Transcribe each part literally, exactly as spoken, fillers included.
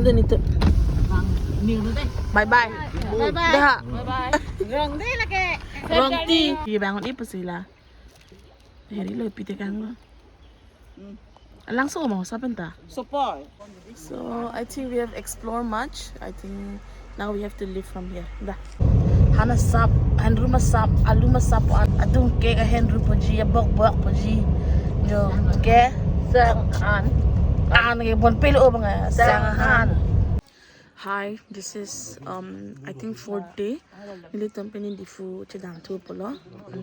Dun itu. Bye bye. Bye bye. Dah. Bye bye. Rong deh lagi. Rong ti. Iya bangun ipu sila. Hari lo pite kang lo. Langsung mau sapen ta. Support. So I think we have explored much. I think now we have to leave from here. Dah. Hana sap, hanru masap, alu masap an, adung ke ka hanru poji, ya bok bok poji. Jo ke. Sang an. An ke bon pelo bang ya. Sang an. Hi, this is um I think fourth day. Nelitum pini Diphu chedamthu pulo.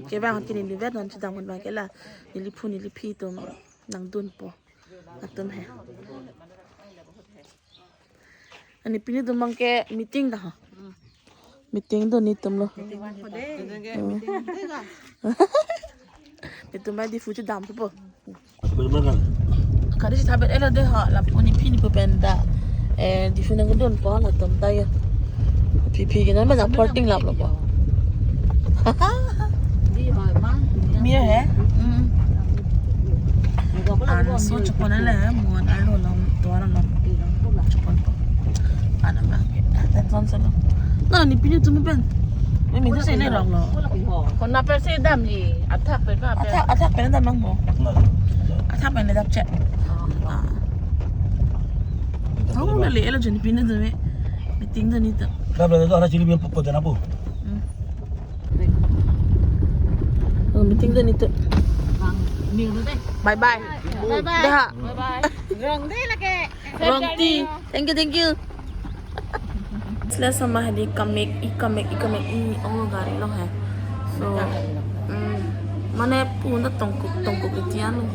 Ke bang kini neli vet non chedam kon bang ke la. Neli phu neli phi atum nangdunpo. Atum he. Ani pini atum bang ke meeting dah. Meeting do nelitum lo. Nelitum mai Diphu chedamthupo. Kari si thabet elo de ha, lapu ni phi ni pu pen da. Eh, Diphu nangdunpo latum ta ya. Phi phi ke non ma porting lap lo po. Mir he? Mm. An so chukon le, muan arlo long, tuan long. Chukon po. Ana ma. Ten son selo. No, ni pini atum pen. Mimi tu sini rong lo. Kona pen si damji, athak pen pa pen. Athak, athak pen dam nang mo. Athak pen dam cek. Ah. Tahu na le elo jeni pini tu me. Meeting tu ni tu. Dah belajar tu ada cili biar pokok dan apa? Hmm. Oh, meeting tu ni tu. Bye bye. Bye bye. Dah. Bye bye. Rong deh lagi. Rong ti. Thank you, thank you. Sila sama hadi kamek, i kamek, i kamek, i ong gari lo he. So, mm, mane pun ta tongkuk, tongkuk itian lo.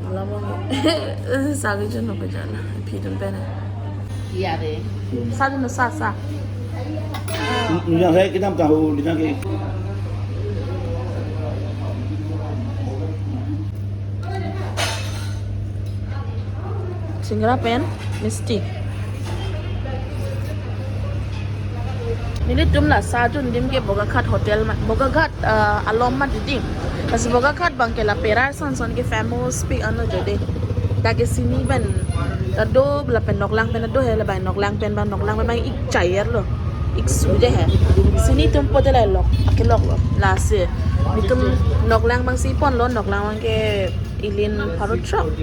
Lama mo. Sagi jun lo kejala. Phi atum pen. Iya deh. Sa jun sa sa. Yang saya kita tahu di sana. Singara pen misti. Nelitum la sa jun dim ke Bogaghat hotel ma, Bogaghat, eh, along ma didim. Kasi Bogaghat bang ke la perai son son ke famous pi ano jode. Dak ke sini pen ta do lapen Noklang pen ta do he, la bang Noklang pen bang, Noklang pen bang ik chayar lo. Ik su je he. Sini atum po te la lok, ke lok lo. Lasi. Nelitum Noklang bang si pon lo, Noklang bang ke ilin pharo throk.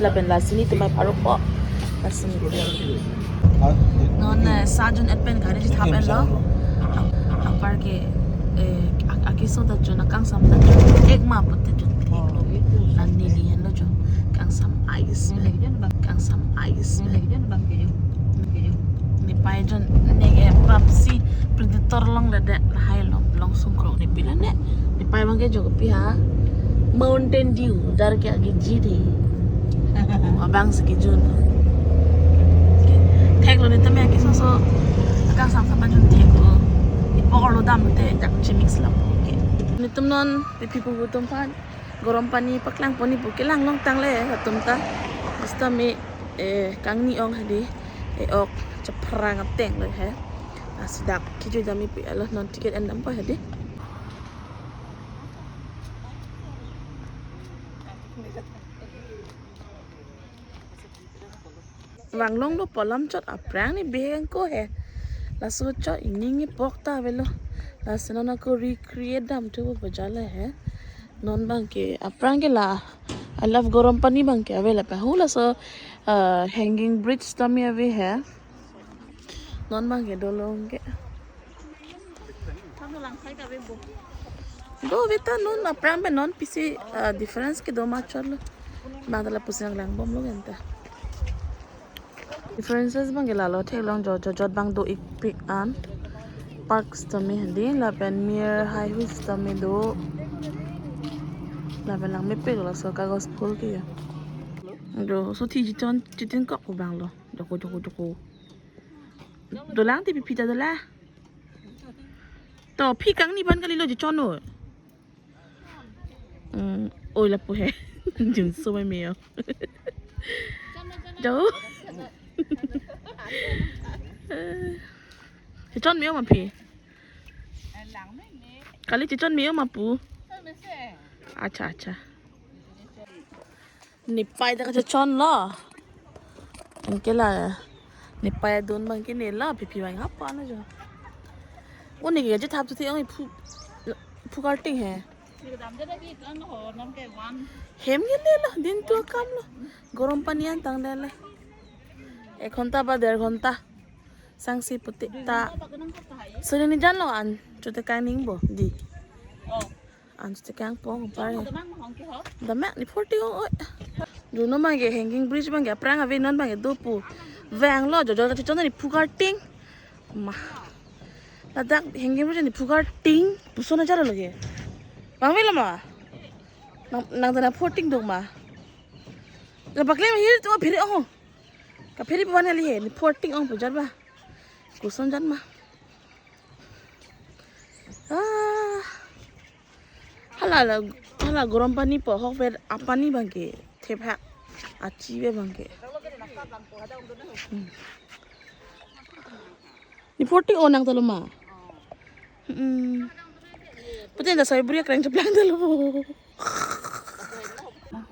Lapen lasi nelitum mai pharo po. Lasi nelitum. Non, eh, sa jun et pen gari si thap et lo. Apar ke, eh, ak-, akiso ta jun, akangsam ta jun. Ek ma pute jun. Ek lo. Nan neli hen lo jun. Kangsam ais. Kangsam ais. Nepei jun ne ke prapsi predator long le de lahai long, long sungkrok ne pila ne. Nepei bang ke jo pi ha. Mountain Dew, dar ke agi ji de. Abang si kejun. Thek lo nelitum ya ke so so. Akangsam sama jun thek lo. Ipor lo dam te jak chimix lam. Okay. Nelitum non, neli phu atum aphan gorom pani paklang pon ni pu kelang long tang le atum ta. Sitame, eh, kangni ong hadi, eh, ok chaphrang ateng lo he. Lasi dak kejui dam ipi alo, non ticket en dam pa hadi. Vang long lo po, lam chot aphrang ni bihek ko he. Laso chot ining ipok ta avelo. Lasi non ako recreate damthu pu jala he. Non bang ke aphrang ke la, I love gorom pani bang ke avelo pa. Hu laso, uh, hanging bridge tame ave he. Non bang ke dolong ke. Do ave ta non aphrang pen non pisi, uh, difference kedo ma chot lo. Bang ta lapuson lang bom lo genta. Differences bang ke lalo theklong jo jo jot bang do ik pik an. Parks tame hadi lapen mir hai hui tame do. Lapen lang mepik laso kagos phul ke ya. Do so thi chiton chitin kok ko bang lo. Joko joko joko. Dolang ti phi ta dola. To phi kangni aphan kali lo je chon o. Hmm, oi lapu he. Jun so mai meo. Jo. Je chon meo ma phi. Kali je chon meo ma pu. Acha acha. Nepei ta kachechon lo. Anke la Ne paya don bang ke ne la pipi bang hapa na jo. Uni ke je thap tu the ong iphu iphu karting he. Kedam jada bi kan ho nam ke wan. Hem ke le lo din tu kam lo. Gorom pani an tang de le. Ek ghonta ba der ghonta. Sangsi puti ta. Apa kenang kota hai? Sini ni jan lo an. Chute kang ning bo di. Oh. An chute kang pong pare. Kedam hong ke ho? Dam mak ni forty ong oi. Duno bang ke hanging bridge bang ke aphrang ave non bang ke dopu. Vang lo jo jo chichon ni phu karting. Ma. Ladak hanging bridge ni phu karting. Puson ajar lo ke. Bang velo ma. Nang nang tana forty dong ma. La bakle ma hir tu phere ong. Ka phere pu van kali he, ni forty ong pu jar ba. Koson jan ma. Ah. Hala la, hala gorom pani po hok ber apani bang ke. Thep hak. Achi be bang ke. Hmm. Ni forty ong nang talo ma. Hmm. Pute da sai buri akreng chaplang talo.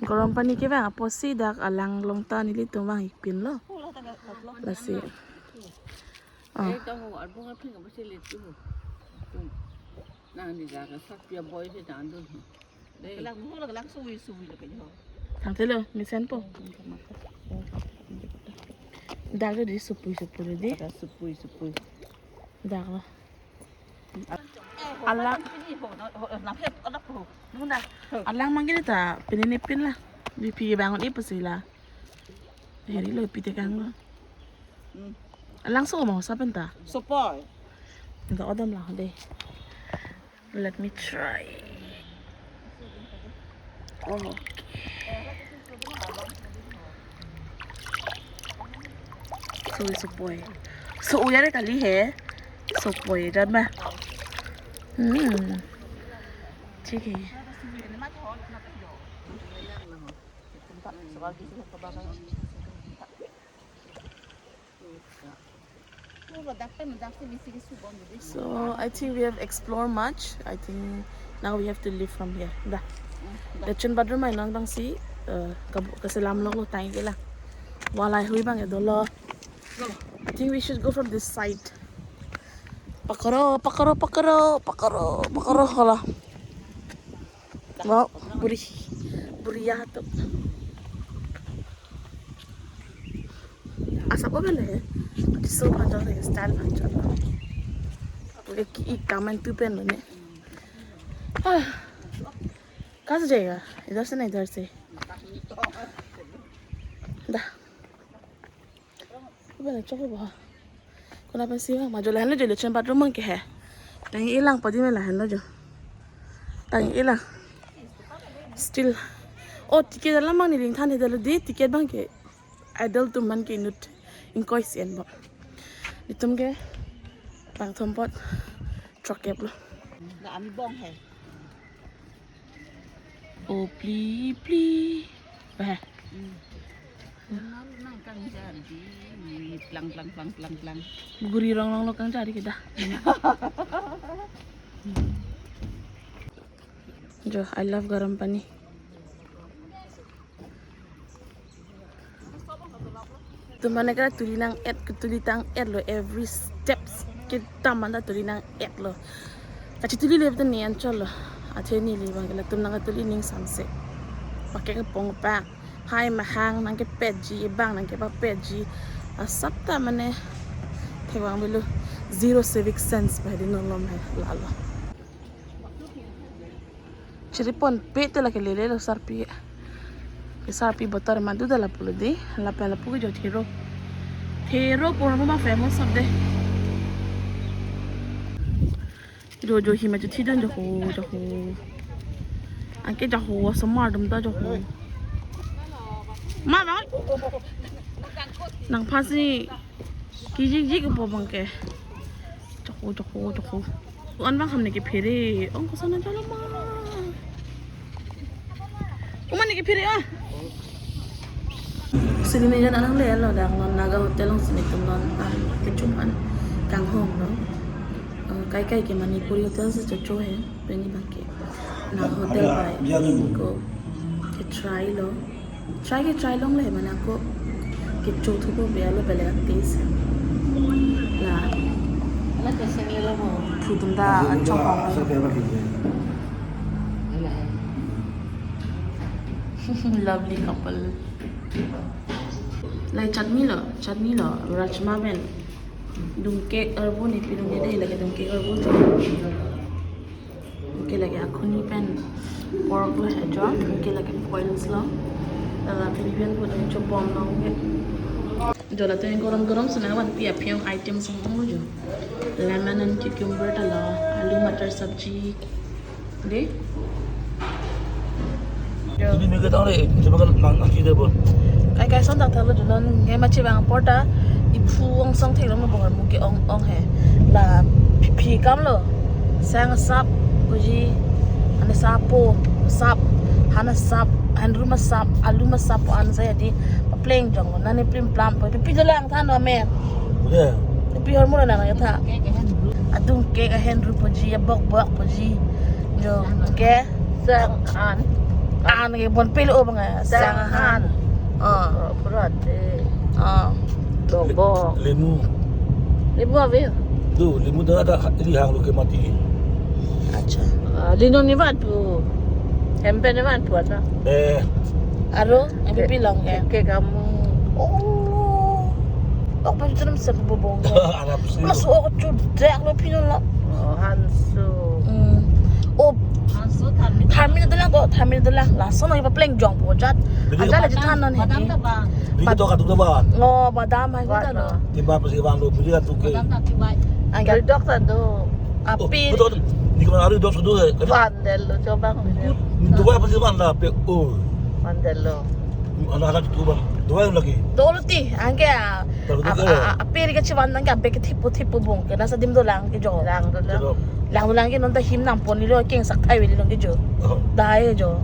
Gorom pani ke bang aposi dak alang long ta nelitum bang ikpin lo. Lasi. Ah. Eh, tahu, arbong aphi nggak mesti lihat tuh. Nah, ini dah, sat pia boy sih jangan dulu. Deh. Kelang, muhur kelang suwi-suwi lo kayaknya. Tang telo, mesen po. Dak di supui-supui di. Ada supui-supui. Dak lo. Alang. Alang mangkili ta, pini ne pin la. Di pi bangun ipu sila. Heri lo pi tekang lo. Hmm. Alang so mau sapen ta. Sopoi. Ento odam lah deh. Let me try. Oh. So, sopoi. So, uyare kali he. Sopoi, jan ba? Hmm. Chiki. So I think we have explored much. I think now we have to leave from here. Da. Latrine bathroom ai non bang si, eh, ka, kaselam lok lo tang ke la. Walai hui bang ya dolo. I think we should go from this side. Pakaro, pakaro, pakaro, pakaro, pakaro, hala. Wow, buri, buri ya tu. Asap open le. So panjang le, style panjang. Oke, ki kamen tu pen lo ne. Ah. कहाँ से जाएगा? इधर से ना, इधर से। Da. Iba na chok ba. Kuna pensi ma jo lahenlo jo latrine bathroom bang ke he. Tang ilang padi me lahenlo jo. Tang ilang. Still. Oh, ticket alam bang ni ring than he dalo di ticket bang ke. Adult atum man ke inut ingkoi si en bo. Itum ke bang thompot throk kep lo. Na ami bong he. Oh, pli, pli. Bah. Hmm. Nang kang jadi, plang, plang, plang, plang, plang. Guri rong rong lo kang jadi kita. Jo, I love garam pani. Tum mane kra tuli nang-et, tuli tang-et lo every steps. Kita manda tuli nang-et lo. Kachituli le betul ni anchot lo. Athe neli bang ke latum nangkatuli ning samse. Pakai kepong pa. Hai mahang nangkepetji, ebang nangkepapetji. Asap ta mane thek bang belu zero civic sense ba di nolom hai lalo. Chiri ponpe te lake lele lo sarpi. Ke sarpi botor madu da lapu lo de. Lapen lapu ke jo thero. Thero pura mo ma famous sab de. Jo jo hima jo thidon jo ho jo ho. Anke jo ho asomar dum ta jo ho. Ma ma. Nang phasi. Kijik jik po bang ke. Choko choko choko. An bang ham ne kephere. Ong koson an chalo ma. Uma ne kephere ah. Sini mejan anang le lo dak non Naga hotel along sini tum non an kechum an kanghong lo. Eh, kai kai ke Manipuri hotel si chocho he. Pini bang ke Naga hotel bai ko ke try lo. Try ke try longle mane ako Kecho thupo bialo bele taste. La. Ala teseng lelo mo. Thu atum ta chong hong. Lovely couple. Lai chutney lo, chutney lo, rajma pen. Dungkek arvo ne pi dungkek dei, lake dungkek arvo. Anke lake akhuni pen pork lo he jo, anke lake foils lo. Lala pini pen pute chobom lo anke. Jo latum gorom gorom sona vanpi aphi ong items ong lo jo. Lemon and cucumber ta lo, alu matar sabji. Dei. Ini mega tang re, coba kan nang nang kita pun. Kai kai son tak thalo jo non, ngai machi bang porta, iphu ong song thek lo mo bong mo ke ong ong he. La phi phi kam lo. Sang sap, kuji, ane sapo, sap, hana sap, hanru ma sap, alu ma sap, an saya di, papleng jong, nane plim plam, phi phi dolang than lo men. Udah. Phi hormon na nang tha. Adungkek ahenru puji, abok bok puji. Jo, ke. Sang an. An ke bon pil o bang. Sang han. Ah. Oh, pura de. Ah. Bok bok. Lemu. Lemu ave. Do, lemu dak ada di hang lo ke mati. Acha. Ah, lino ni van pu. Hempe ni van pu ada. Eh. Aro, M P P long ke. Ke kamu. Oh. Ok, pa chutam sa bobong. Arap si. Mas ok chu dek lo pino lo. Oh, hansu. Hmm. Oh, hansu tharmin. Tharmin dolang ko, tharmin dolang. Lason oi papleng jong po jat. Bidi. Aja la jithan non he. Badam ta ba. Bidi to ka tu ba. Oh, badam hai ta lo. Tiba pasi bang lo bidi ka tu ke. Badam ta tiba. Angga. Dok ta do. Api. Oh, betul. Ni kemana hari dok sudah. Vandal lo coba. Dua pasi bang la pe. Oh. Vandal lo. Anak-anak itu bang, dua lagi. Dolo ti, angke a, a, a, a, apiri ke chivan angke abek ke thipu thipu bong ke nasa dim dolang ke jo. Lang dolang. Lang dolang ke non ta him nam pon nilo keng sak thai veli long ke jo. Oh. Dai jo.